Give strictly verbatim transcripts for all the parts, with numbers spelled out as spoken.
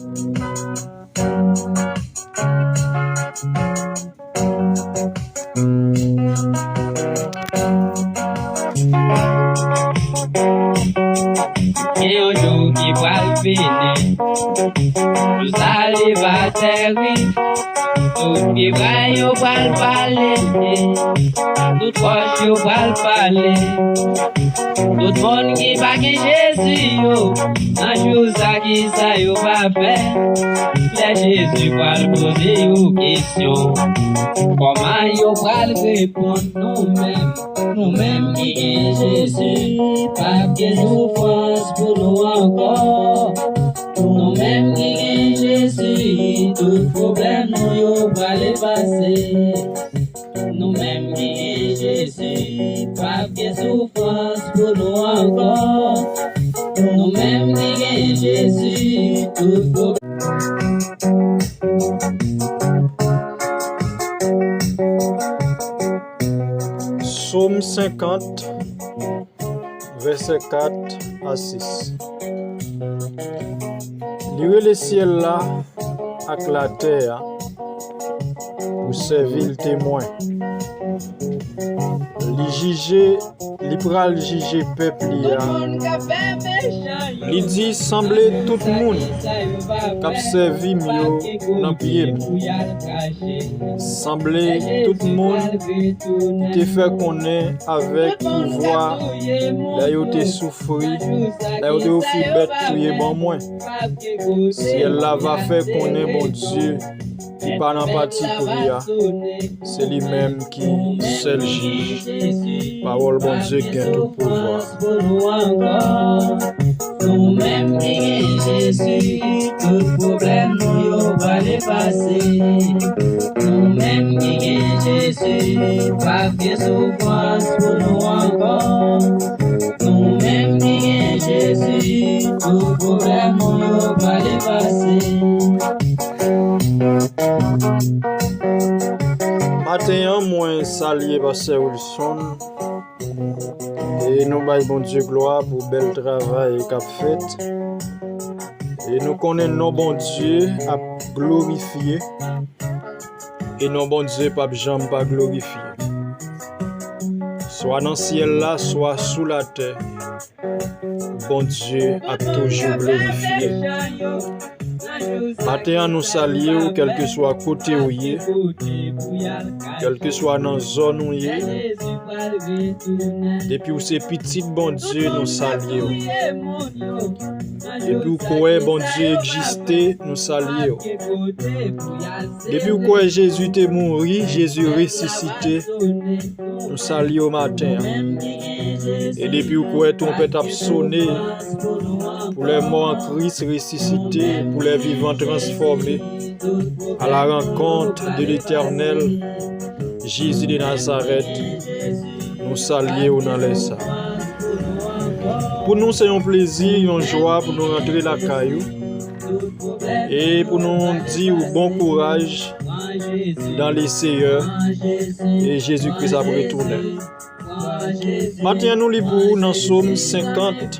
Gen yon jou ki pral vini, jou sa li va tèrib. Tout pye pray yo pral pale, tout wòch yo pral pale. Tout moun ki pa gen Jezi yo, nan jou sa, kisa yo va fè? Lè Jezi pral poze yo kesyon, kòman yo pral reponn? Nou menm, nou menm ki gen Jezi, p ap gen soufrans pou nou ankò. Nou menm ki gen Jezi, tout pwoblèm nou yo pral efase. Nou menm ki gen Jezi, p ap gen soufrans pou nou ankò. Nou menm ki gen Jezi, tout pwoblèm. Sòm senkant, vèsè kat a sis. Li rele syèl la ak latè a pou sèvi l temwen. Li jije, li pral jije pèp li a. Li di, sanble tout moun k ap sèvi m yo nan pye m. Sanble tout moun ki te fè konnen avèk pouvwa lè yo te soufri, lè yo te ofri bèt touye ban mwen. Syèl la va fè konnen Bondye ki pa nan pati pri a, se li menm ki sèl jij. Pawòl Bondye gen tout pouvwa. Nou menm ki gen Jezi, tout pwoblèm nou yo pral efase. Nou menm ki gen Jezi, p ap gen soufrans pou nou ankò. Nou menm ki gen Jezi, tout pwoblèm nou yo pral efase. Maten an, mwen salye Pastè Wilson. E nou bay Bondye glwa pou bèl travay k ap fèt. E nou konnen non Bondye ap glorifye. E non Bondye p ap janm pa glorifye. Swa nan syèl la, swa sou latè, Bondye ap toujou glorifye. Maten an, nou salye w, kèlkeswa kote w ye, kèlkeswa nan zòn ou ye. Depi w se pitit Bondye, nou salye w. Depi w kwè Bondye egziste, nou salye w. Depi w kwè Jezi te mouri, Jezi resisite, nou salye w maten an. E depi w kwè twonpèt ap sone, pou les morts en Christ ressuscités, pou les vivants transformés, à la rencontre de l'Éternel, Jésus de Nazareth, nou salye w nan lè sa. Pou nou, se yon plezi, yon jwa pou nou rantre lakay ou. E pou nou di w bon kouraj dans le Seigneur, e Jezi Kris ap retounen. Maten an, nou li pou ou nan Sòm senkant,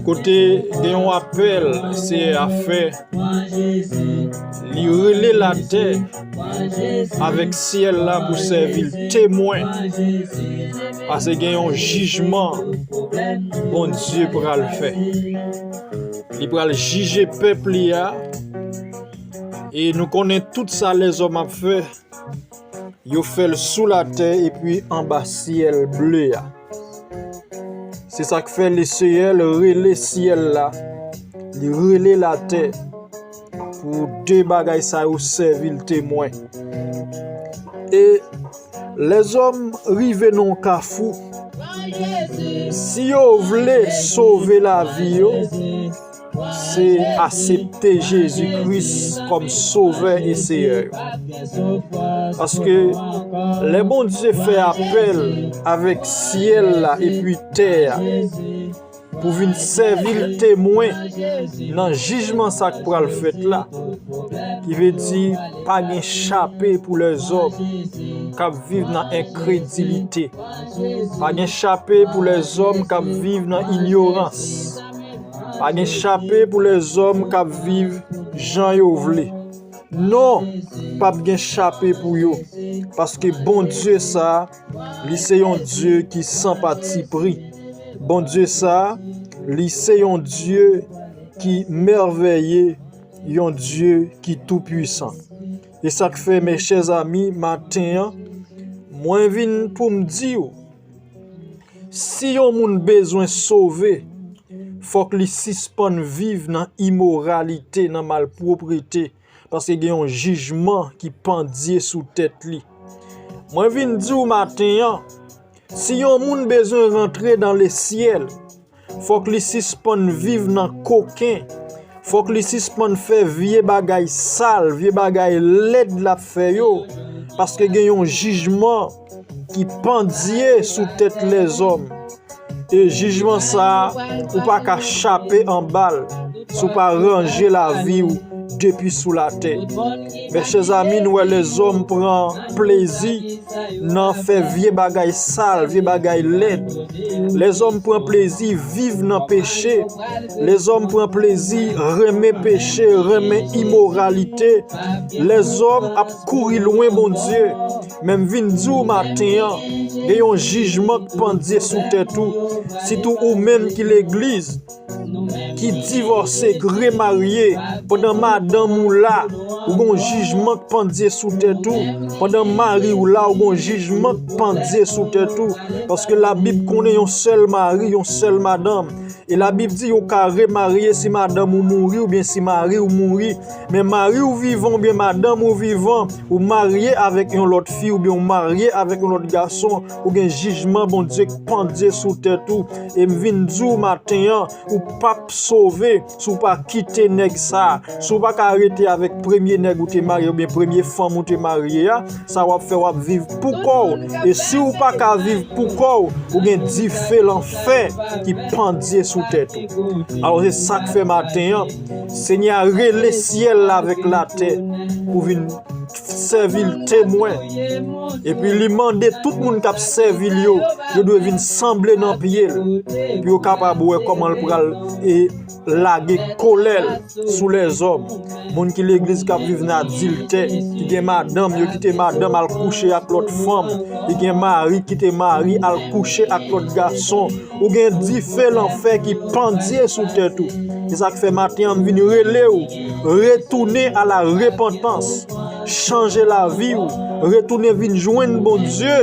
kote gen yon apèl Seyè a fè. Li rele latè avèk syèl la pou sèvi l temwen, paske gen yon jijman Bondye pral fè. Li pral jije pèp li a. E nou konnen tout sa lèzòm ap fè, yo fè l sou latè epi anba syèl ble a. Se sa k fè Leseyè rele syèl la, li rele latè, pou de bagay sa yo sèvi l temwen. E lèzòm rive nan yon kafou. Si yo vle sove lavi yo, se aksepte Jezi Kris kòm Sovè e Seyè yo. Paske lè Bondye fè apèl avèk syèl la epi tè a pou vin sèvi l temwen nan jijman sa k pral fèt la, ki vle di pa gen chape pou lèzòm k ap viv nan enkredilite. Pa gen chape pou lèzòm k ap viv nan inyorans. Pa gen chape pou lèzòm k ap viv jan yo vle. Non, p ap gen chape pou yo. Paske Bondye sa a, li se yon Dye ki san patipri. Bondye sa a, li se yon Dye ki mèvèye, yon Dye ki toupwisan. E sa k fè, mes chers amis, maten an, mwen vin pou m di w, si yon moun bezwen sove, fòk li sispann viv nan imoralite, nan malpwoprete, paske gen yon jijman ki pandye sou tèt li. Mwen vin di w maten an, si yon moun bezwen rantre nan lesyèl, fòk li sispann viv nan koken. Fòk li sispann fè vye bagay sal, vye bagay lèd l ap fè yo. Paske gen yon jijman ki pandye sou tèt lèzòm. E jijman sa a, ou pa ka chape anba l si w pa ranje lavi w depi sou latè. Mes chers amis, nou wè lèzòm pran plezi nan fè vye bagay sal, vye bagay lèd. Lèzòm pran plezi viv nan peche. Lèzòm pran plezi renmen peche, renmen imoralite. Lèzòm ap kouri lwen Bondye. Men m vin di w maten an, gen yon jijman k pandye sou tèt ou. Sitou ou menm ki legliz, ki divòse, k remarye, pandan madanm ou la, ou gon jijman k pandye sou tèt ou. Pandan mari w la, ou gon jijman k pandye sou tèt ou. Paske Labib konnen yon sèl mari, yon sèl madanm. E Labib di ou ka remarye si madanm ou mouri oubyen si mari w mouri. Men mari w vivan oubyen madanm ou vivan, ou marye avèk yon lòt fi oubyen ou marye avèk yon lòt gason, ou gen jijman Bondye k pandye sou tèt ou. E m vin di w maten an, ou p ap sove si w pa kite nèg sa a. Si w pa ka rete avèk premye nèg ou te marye oubyen premye fanm ou te marye a, sa w ap fè, w ap viv pou kò w. E si w pa ka viv pou kò w, ou gen dife lanfè ki pandye sou tèt ou. Alò, se sa k fè maten an, Senyè a rele syèl la avèk latè pou vin sèvi l temwen. Epi li mande tout moun k ap sèvi l yo, yo dwe vin sanble nan pye l, pou yo kapab wè kòman l pral, e, lage kolè l sou lèzòm. Moun ki legliz k ap viv nan adiltè, ki gen madanm, yo kite madanm al kouche ak lòt fanm, ki gen mari, kite mari al kouche ak lòt gason. Ou gen dife lanfè ki pandye sou tèt ou. Se sa k fè maten an m vin rele w, retounen a la repantans, chanje lavi w, retounen vin jwenn Bondye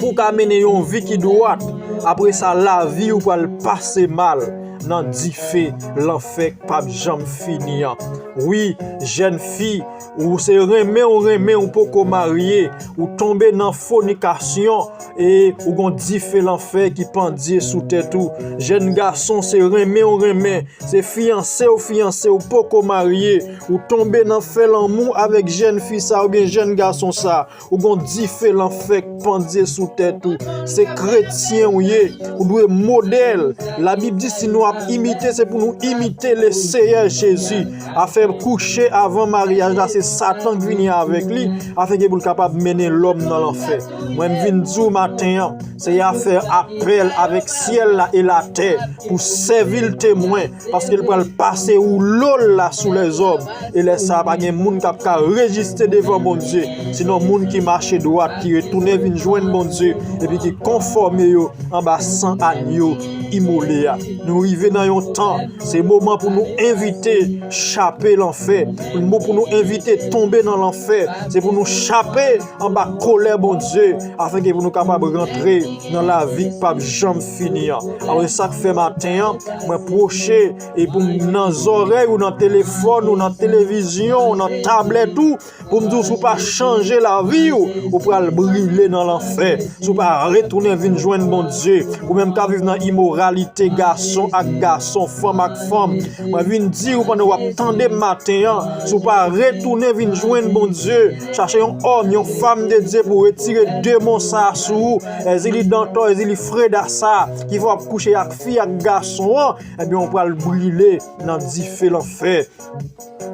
pou w ka mennen yon vi ki dwat. Apre sa, lavi w pral pase mal nan dife lanfè k p ap janm fini an. Wi, jèn fi, ou se renmen ou renmen, ou poko marye, ou tonbe nan fònikasyon, e ou gon dife lanfè ki pandye sou tèt ou. Jèn gason, se renmen ou renmen, se fiyanse ou fiyanse, ou poko marye, ou tonbe nan fè lanmou avèk jèn fi sa oubyen jèn gason sa. Ou gon dife lanfè k pandye sou tèt ou. Se kretyen ou ye. Ou dwe modèl. Labib di si nou ap imite, se pou nou imite Leseyè Jezi. Afè kouche avan maryaj la, se Satan k vini avèk li, afenke pou l kapab mennen lòm nan lanfè. Mwen, m vin di w maten an, Seyè a fè apèl avèk syèl la e latè pou sèvi l temwen, paske l pral pase woulo l la sou lèzòm. E lè sa a, pa gen moun k ap ka reziste devan Bondye, sinon moun ki mache dwat, ki retounen vin jwenn Bondye, epi ki konfòme yo anba san anyo imole a. Nou rive nan yon tan, se moman pou nou evite chape lanfè, pou nou, pou nou evite tonbe nan lanfè, se pou nou chape anba kolè Bondye, afenke pou nou kapab rantre nan lavi k p ap janm fini an. Alò, e sa k fè maten an, mwen pwoche, e pou m nan zòrèy ou, nan telefòn ou, nan televizyon ou, nan tablèt ou, pou m di w, si w pa chanje lavi w, ou pral brile nan lanfè. Si w pa retounen vin jwenn Bondye, ou menm k ap viv nan imoralite, gason ak gason, fanm ak fanm, mwen vin di w pandan w ap tande m maten an, si w pa retounen vin jwenn Bondye, chache yon òm, yon fanm de Dye pou retire demon sa a sou ou, Èzili Dantò, Èzili Freda sa a, ki fè w ap kouche ak fi ak gason an, ebyen, ou pral brile nan dife lanfè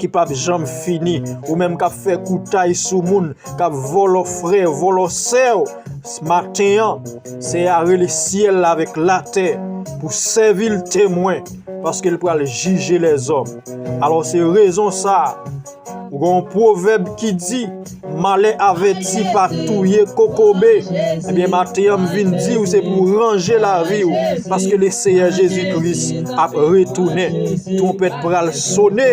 ki p ap janm fini. Ou menm k ap fè koutay sou moun, k ap vòlò frè, vòlò sè w, maten an, Seyè a rele syèl la avèk latè pou sèvi l temwen. paske l pral jije lèzòm. Alò, se rezon sa a, ou gen yon pwovèb ki di, malè avèti pa touye kokobe. Ebyen, maten an, m vin di w, se pou w ranje lavi w, paske Leseyè Jezi Kris ap retounen. Twonpèt pral sone,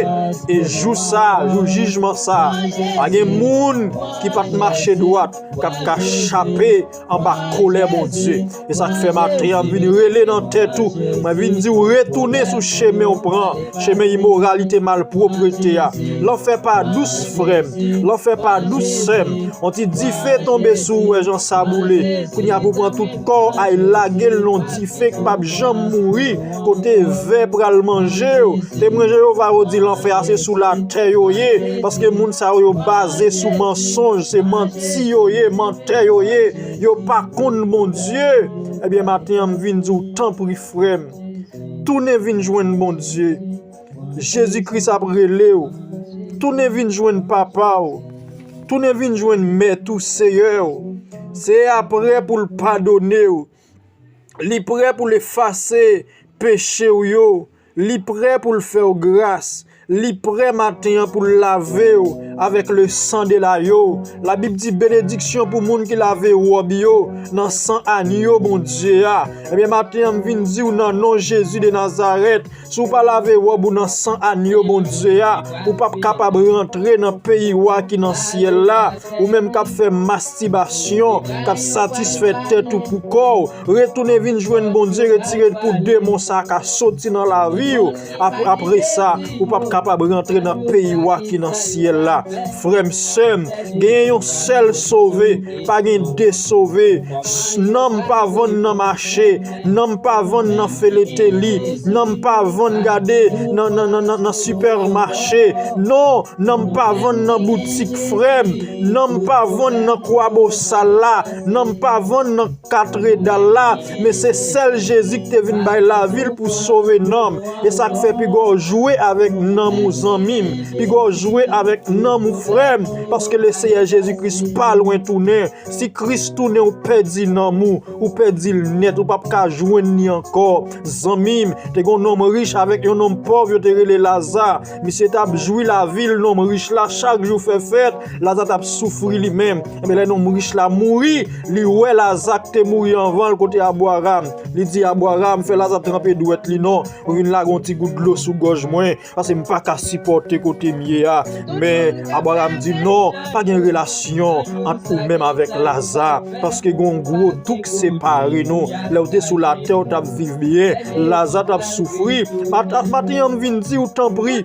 e jou sa a, jou jijman sa a, pa gen moun ki pa t mache dwat k ap ka chape anba kolè Bondye. E sa k fè maten an, m vin rele nan tèt ou. Mwen vin di w retounen sou chemen w pran, chemen imoralite, malpwoprete a. Lanfè pa dous, frè m. Lanfè pa dous, sè m. On ti dife tonbe sou ou, wè jan sa boule. Kounye a pou pran tout kò w, al lage l nan dife k p ap janm mouri, kote vè pral manje w. Temwen Jewova yo di lanfè a se sou latè yo ye, paske moun sa yo, yo baze sou mansonj, se manti yo ye, mantè yo ye, yo pa konn Bondye. Ebyen, maten an, m vin di w, tanpri, frè m, tounen vin jwenn Bondye. Jezi Kris ap rele w. Tounen vin jwenn Papa w. Tounen vin jwenn Mèt ou, Seyè w. Se aprè pou l padone w. Li prè pou l efase peche w yo. Li prè pou l fè w gras. Li prè maten an pou l lave w avèk le sang de l'agneau. Labib di, benediksyon pou moun ki lave wòb yo nan san anyo Bondye a. Ebyen, maten an, m vin di w nan non Jezi de Nazarèt, si w pa lave wòb ou nan san anyo Bondye a, ou p ap kapab rantre nan peyi wa ki nan syèl la. Ou menm k ap fè mastibasyon, k ap satisfè tèt ou pou kò w, retounen vin jwenn Bondye, retire pou demon sa a ka soti nan lavi w. Ap-, apre sa, ou p ap kapab rantre nan peyi wa ki nan syèl la. Frè m, sè m, genyen yon sèl sove, pa gen de sove. S-, nanm pa vann nan mache, nanm pa vann nan feleteli, nanm pa vann gade nan, nan, nan, nan, nan sipèmache. Non, nanm pa vann nan boutik, frè m. Nanm pa vann nan Kwabosal la. Nanm pa vann nan katredal la. Men se sèl Jezi ki te vin bay lavi l pou sove nanm. E sa k fè piga w jwe avèk nanm ou, zanmi m. Piga w jwe avèk nanm ou, frè m. Paske Leseyè Jezi Kris pa lwen tounen. Si Kris tounen, ou pèdi nanm ou. Ou pèdi l nèt, ou p ap ka jwenn li ankò. Zanmi m, te gen yon nonm rich avèk yon nonm pòv, yo te rele Laza. Misye t ap jwi lavi l, nonm rich la, chak jou fè fèt, Laza t ap soufri li menm. Ebyen, lè nonm rich la mouri, li wè Laza k te mouri anvan l kote Abraram. Li di, Abraram, fè Laza tranpe dwèt li non, pou vin lage yon ti gout dlo sou gòj mwen. Paske m pa ka sipòte kote m ye a. Men Abraram di, non, pa gen relasyon ant ou menm avèk Laza, paske gen yon gwo tou k separe nou. Lè w te sou latè, w t ap viv byen, Laza t ap soufri. Mat-, maten an, m vin di w, tanpri,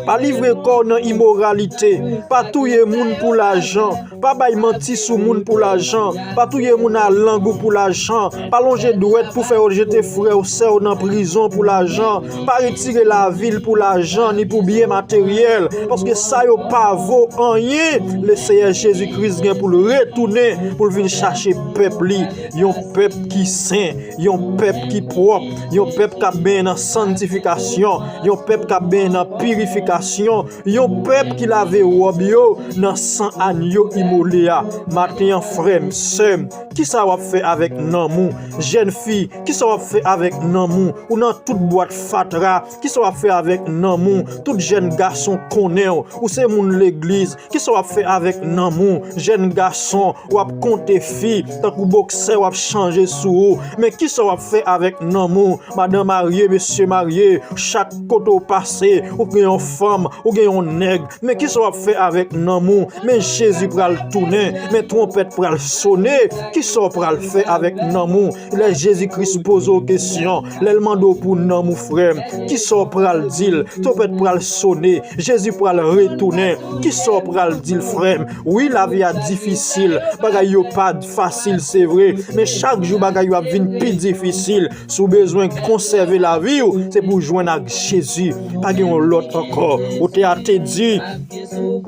pa livre kò w nan imoralite, pa touye moun pou lajan. Pa bay manti sou moun pou lajan. Pa touye moun a lang ou pou lajan. Pa lonje dwèt pou fè yo jete frè w, sè w nan prizon pou lajan. Pa retire lavi l pou lajan, ni pou byen materyèl. Paske sa yo pa vo anyen. Leseyè Jezi Kris gen pou l retounen, pou l vin chache pèp li. Yon pèp ki sen, yon pèp ki pwòp, yon pèp k ap benyen nan santifikasyon, yon pèp k ap benyen nan pirifikasyon, yon pèp ki lave wòb yo nan san anyo imole a. Maten an, frè m, sè m, kisa w ap fè avèk nanm ou? Jèn fi, kisa w ap fè avèk nanm ou? Ou nan tout bwat fatra, kisa w ap fè avèk nanm ou? Tout jèn gason konnen w, ou se moun legliz, kisa w ap fè avèk nanm ou? Jèn gason, w ap konte fi, tankou boksè w ap chanje sou ou. Men kisa w ap fè avèk nanm ou? Madan marye, mesye marye, chak kote w pase, ou gen yon fanm, ou gen yon nèg. Men kisa w ap fè avèk nanm ou? Men Jezi pral tounen, men twonpèt pral sone. Kisa w pral fè avèk nanm ou? Lè Jezi Kris poze w kesyon, lè l mande w pou nanm ou, frè m, kisa w pral di l? Twonpèt pral sone, Jezi pral retounen. Kisa w pral di l, frè m? Wi, lavi a difisil, bagay yo pa fasil, se vre, men chak jou bagay yo ap vin pi difisil. Si w bezwen konsève lavi w, se pou w jwenn ak Jezi. Pa gen yon lòt ankò. Otè a te di,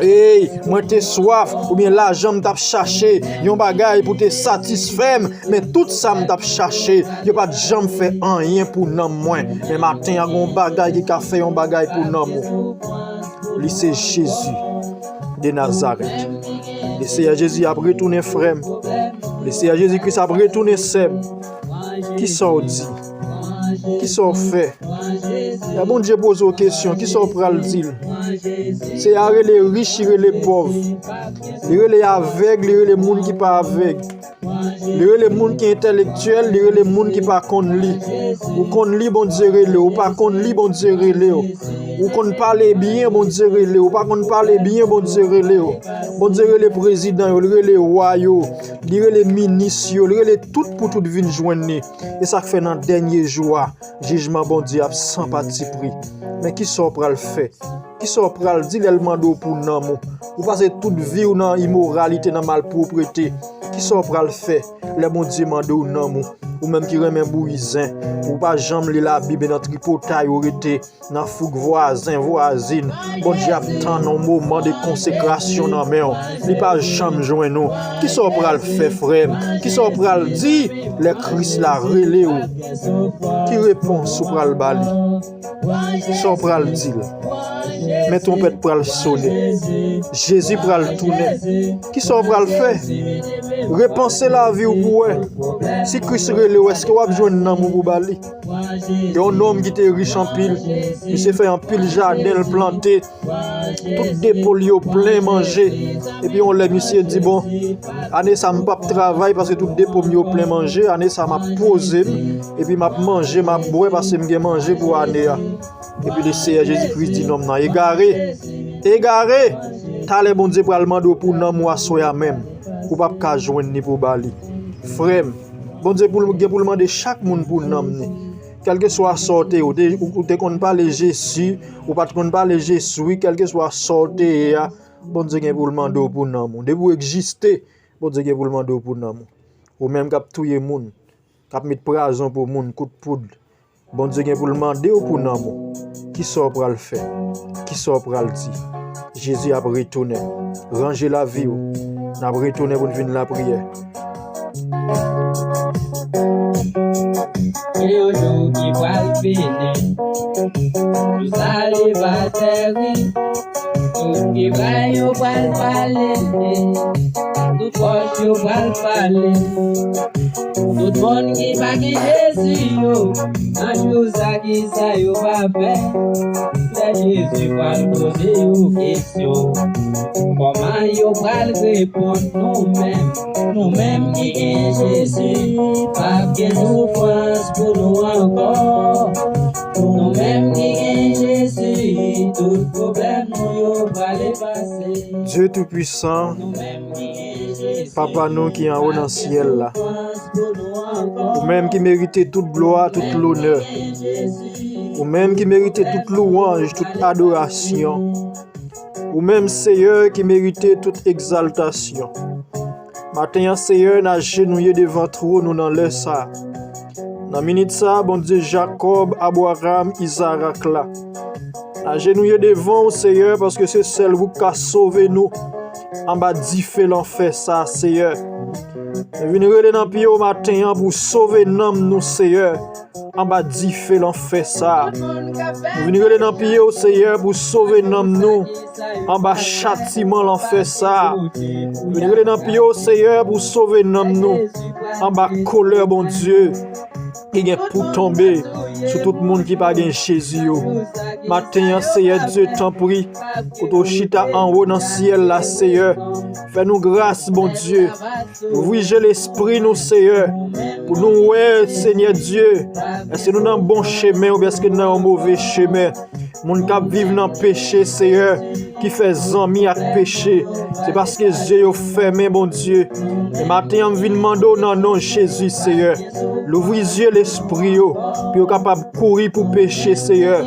ey, mwen te swaf, oubyen lajan m t ap chache, yon bagay pou te satisfè m, men tout sa m t ap chache, yo pa t janm fè anyen pou nanm mwen. Men maten an, gen yon bagay ki ka fè yon bagay pou nanm ou. Li se Jezi de Nazarèt. Leseyè Jezi ap retounen, frè m. Leseyè Jezi Kris ap retounen, sè m. Kisa w di? Kisa w fè? Lè Bondye poze w kesyon, kisa w pral di l? Seyè a rele rich, li rele pòv. Li rele avèg, li rele moun ki pa avèg. Li rele moun ki entèlektyèl, li rele moun ki pa konn li. Ou konn li, Bondye rele w. Ou pa konn li, Bondye rele w. Ou konn pale byen, Bondye rele w. Ou pa konn pale byen, Bondye rele w. Bondye rele prezidan yo, li rele wa yo, li rele minis yo, li rele tout pou tout vin jwenn li. E sa k fè nan dènye jou a, jijman Bondye ap san patipri. Men kisa w pral fè? Kisa w pral di lè l mande w pou nanm ou? Ou pase tout vi w nan imoralite, nan malpwoprete. Kisa w pral fè lè Bondye mande w nanm ou? Ou menm ki renmen bouyi zen, ou pa janm li Labib, e nan tripotay ou rete, nan fouk vwazen, vwazin. Bondye ap tann yon moman de konsekrasyon nan men w. Li pa janm jwenn ou. Kisa w pral fè, frè m? Kisa w pral di lè Kris la rele w? Ki repons ou pral ba li? Sa w pral di l? Men twonpèt pral sone. Jezi pral tounen. Kisa w pral fè? Repanse lavi w pou wè. Si Kris rele w, èske w ap jwenn nanm ou pou ba li? Gen yon nonm ki te rich anpil. Misye fè anpil jaden, l plante. Tout depo l yo plen manje. Epi yon lè misye di, bon, ane sa m p ap travay paske tout depo m yo plen manje. Ane sa m ap poze m. Epi m ap manje, m ap bwè paske m gen manje pou ane a. Epi Leseyè Jezi Kris di nonm nan, egare, egare! Talè Bondye pral mande w pou nanm ou aswè a menm. Ou p ap ka jwenn ni pou ba li. Frè m, Bondye pou l gen pou l mande chak moun pou nanm ni. Kèlkeswa sa w te ye, ou te, ou te konn pale Jezi, ou pa t konn pale Jezi, kèlkeswa sa w te ye a, Bondye gen pou l mande w pou nanm ou. Depi w egziste, Bondye gen pou l mande w pou nanm ou. Ou menm k ap touye moun, k ap met pwazon pou moun, kout poud. Bondye gen pou l mande w pou nanm ou. Kisa w pral fè? Kisa w pral di? Jezi ap retounen. Ranje lavi w. N ap retounen pou n vin lapriyè. Gen yon jou ki pral vini. Jou salivatè ri. Tout kibay yo pral pale. Tout wòch yo pral pale. Tout moun ki pa gen Jezi yo, nan jou sa, kisa yo va fè? Lè Jezi pral poze yo kesyon, kòman yo pral reponn? Nou menm, nou menm ki gen Jezi, p ap gen soufrans pou nou ankò. Nou menm ki gen Jezi, tout pwoblèm nou yo pral efase. Dieu Tout-Puissant, Papa nou ki anwo nan syèl la, ou menm ki merite tout glwa, tout lonè, ou menm ki merite tout louwanj, tout adorasyon, ou menm, Seyè, ki merite tout egzaltasyon. Maten an, Seyè, n ajenouye devan twòn ou nan lè sa a. Nan minit sa a, Bondye Jakòb, Abraram, Izarak la, n ajenouye devan w, Seyè, paske se sèl ou k ka sove nou anba dife lanfè sa a, Seyè. Nou vin rele nan pye w maten an pou w sove nanm nou, Seyè, anba dife lanfè sa a. Nou vin rele nan pye w, Seyè, pou w sove nanm nou anba chatiman lanfè sa a. Nou vin rele nan pye w, Seyè, pou w sove nanm nou anba kolè Bondye ki gen pou tonbe sou tout moun ki pa gen Jezi yo. Maten an, Seyè Dye, tanpri, kote w chita anwo nan syèl la, Seyè, fè nou gras, Bondye. Ouvri je lespri nou, Seyè, pou nou wè, Senyè Dye, èske nou nan bon chemen oubyen èske nou nan yon move chemen. Moun k ap viv nan peche, Seyè, ki fè zanmi ak peche, se paske zye yo fèmen, Bondye. Men maten an, m vin mande w nan non Jezi, Seyè, louvri zye lespri yo, pou yo kapab kouri pou peche, Seyè.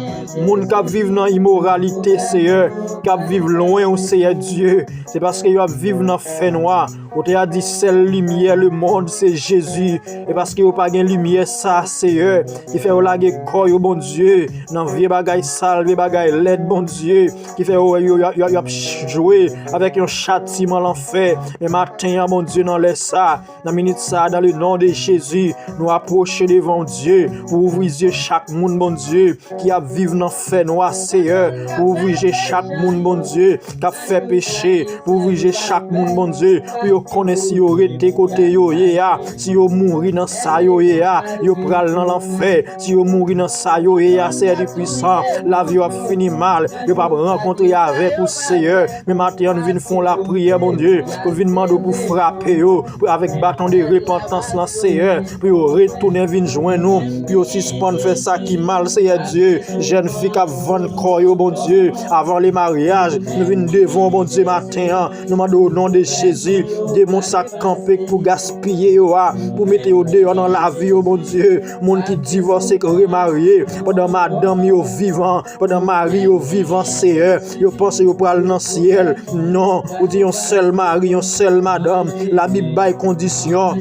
Moun k ap viv nan imoralite, Seyè, k ap viv lwen w, Seyè Dye, se paske yo ap viv nan fènwa. Ou te a di sèl limyè lemonn se Jezi. E paske yo pa gen limyè sa, Seyè, ki fè yo lage kò yo, Bondye, nan vye bagay sal, vye bagay lèd, Bondye, ki fè yo, yo, yo, yo, y ap jwe avèk yon chatiman lanfè. Men maten an, Bondye, nan lè sa, nan minit sa, dans le nom de Jésus, nou apwoche devan w, Dye, pou ouvri zye chak moun, Bondye, ki ap viv nan fènwa, Seyè, pou ouvri je chak moun, Bondye, k ap fè peche, pou ouvri je chak moun, Bondye, pou yo konnen si yo rete kote yo ye a, si yo mouri nan sa yo ye a, yo pral nan lanfè, si yo mouri nan sa yo ye a, Seyè Toupwisan, lavi yo ap fini mal, yo p ap rankontre avèk ou, Seyè. Men maten an, nou vin fè yon lapriyè, Bondye, pou vin mande w pou frape yo, pou avèk baton de repantans lan, Seyè, pou yo retounen vin jwenn ou, pou yo sispann fè sa ki mal, Seyè Dye. Jèn fi k ap vann kò yo, Bondye, avan le maryaj, nou vin devan w, Bondye, maten an. Nou mande w, o non de Jezi, demon sa k kanpe pou gaspiye yo a, pou mete yo deyò nan lavi yo, Bondye. Moun ki divòse, k remarye, pandan madanm yo vivan, pandan mari yo vivan, Seyè, yo panse yo pral nan syèl. Non, ou di yon sèl mari, yon sèl madanm. Labib bay kondisyon.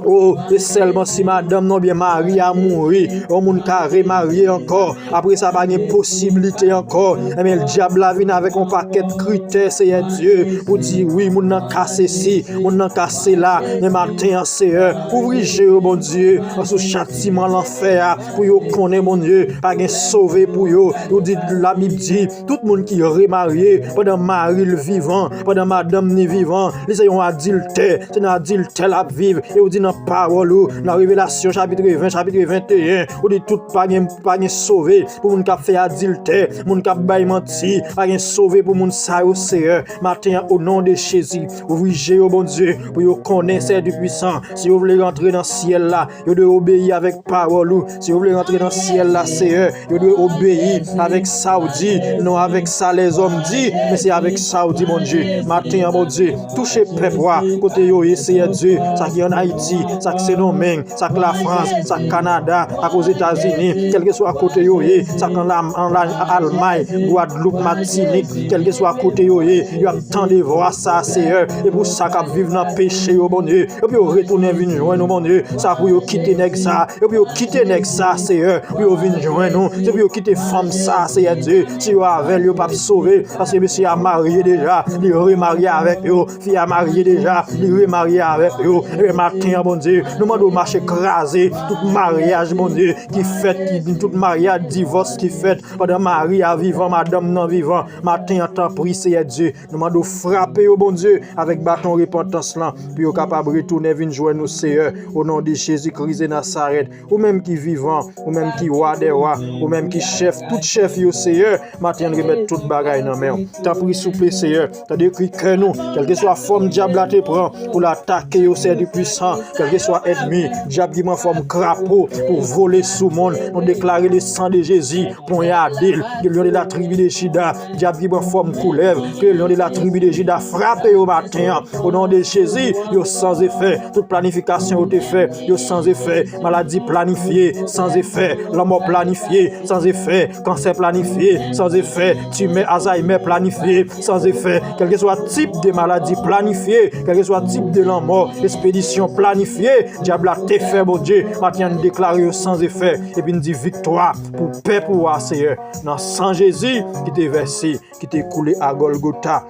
O, e sèlman si madanm nan oubyen mari a mouri, yon moun ka remarye ankò. Apre sa, pa gen posiblite ankò. Ebyen, dyab la vin avèk yon pakèt kritè, Seyè Dye, pou di, wi, moun nan ka sesi, moun nan ka sela. Men maten an, Seyè, ouvri je yo, Bondye, sou chatiman lanfè a, pou yo konnen, Bondye, pa gen sove pou yo. Yo di, Labib di, tout moun ki remarye pandan mari l vivan, pandan madanm ni vivan, li se yon adiltè. Se nan adiltè l ap viv. E ou di nan pawòl ou, nan Revelasyon chapit ven, chapit venteyen, ou di tout pa gen, pa gen sove pou moun k ap fè adiltè, moun k ap bay manti, pa gen sove pou moun sa yo, Seyè. Maten an, o non de Jezi, ouvri je yo, Bondye, pou yo konnen, Seyè Toupwisan, si yo vle rantre nan syèl la, yo dwe obeyi avèk pawòl ou. Si yo vle rantre nan syèl la, Seyè, yo dwe obeyi avèk sa w di, non avèk sa lèzòm di, men se avèk sa w di, Bondye. Maten an, Bondye, touche pèp ou a, kote yo ye, Seyè Dye, sa ki ann Ayiti, sa k Sendomeng, sa k Lafrans, sa k Kanada, sa k Ozetazini, kèlkeswa kote yo ye, sa k ann Lam-, ann La-, Almay, Gwadloup, Matinik, kèlkeswa kote yo ye, y ap tande vwa sa, Seyè, e pou sa k ap viv nan peche yo, Bondye, epi yo retounen vin jwenn ou, Bondye, sa pou yo kite nèg sa, epi yo kite nèg sa, Seyè, pou yo vin jwenn ou, se pou yo kite fanm sa, Seyè Dye, si yo avè l, yo p ap sove, paske mesye a marye deja, li remarye avèk yo, fi a marye deja, li remarye avèk yo. Ebyen, maten an, Bondye, nou mande w mache kraze tout maryaj, Bondye, ki fèt, ki, tout maryaj, divòs ki fèt pandan mari a vivan, madanm nan vivan. Maten an, tanpri, Seyè Dye, nou mande w frape yo, Bondye, avèk baton repantans lan, pou yo kapab retounen vin jwenn ou, Seyè, o non de Jezi Kris de Nazarèt. Ou menm ki vivan, ou menm ki wa dè wa, ou menm ki chèf tout chèf yo, Seyè, maten an, n remèt tout bagay nan men w. Tanpri, souple, Seyè, tande kri kè nou, kèlkeswa fòm dyab la te pran pou l atake yo, Seyè Toupwisan, kèlkeswa ènmi, dyab ki pran fòm krapo pou vole sou moun, nou deklare le sang de Jésus ponyade l, le lion de la tribu de Juda, dyab ki pran fòm koulèv, ke le lion de la tribu de Juda frape yo maten an. O non de Jezi, yo san efè. Tout planifikasyon yo te fè, yo san efè. Maladi planifye, san efè. Lanmò planifye, san efè. Kansè planifye, san efè. Timè Alzheimer planifye, san efè. Kèlkeswa tip de maladi planifye, kèlkeswa tip de lanmò, espedisyon planifye, dyab la te fè, Bondye, maten an n deklare yo san efè. Epi n di viktwa pou pèp ou a, Seyè, nan san Jezi ki te vèse, ki te koule a Gòlgota.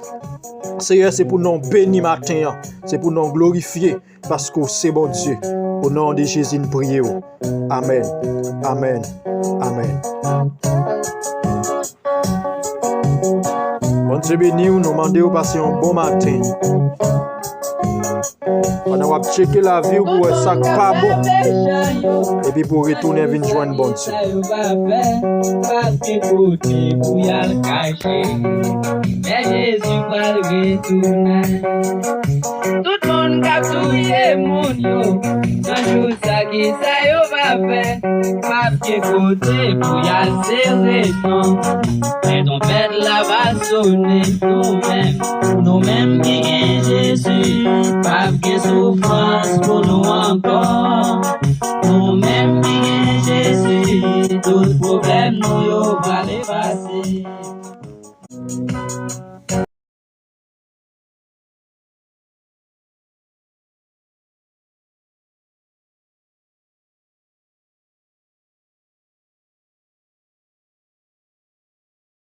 Seyè, se pou non w beni maten an, se pou non w glorifye, paske w se Bondye. O non de Jezi, n priye w. Amèn. Amèn. Amèn. Bondye beni w, nou mande w pase yon bon maten. Pandan w ap tcheke lavi w pou wè sa k pa bon, epi pou w retounen vin jwenn Bondye. Paske kote pou y al kache. Lè Jezi pral retounen. Tout moun k ap touye moun yo, nan jou sa, kisa yo va fè? Paske kote pou y al sere tan. Lè twonpèt la va sonnen, nou menm, nou menm ki gen Jezi, p ap gen soufrans pou nou ankò. Nou menm ki gen Jezi, tout pwoblèm nou yo pral efase.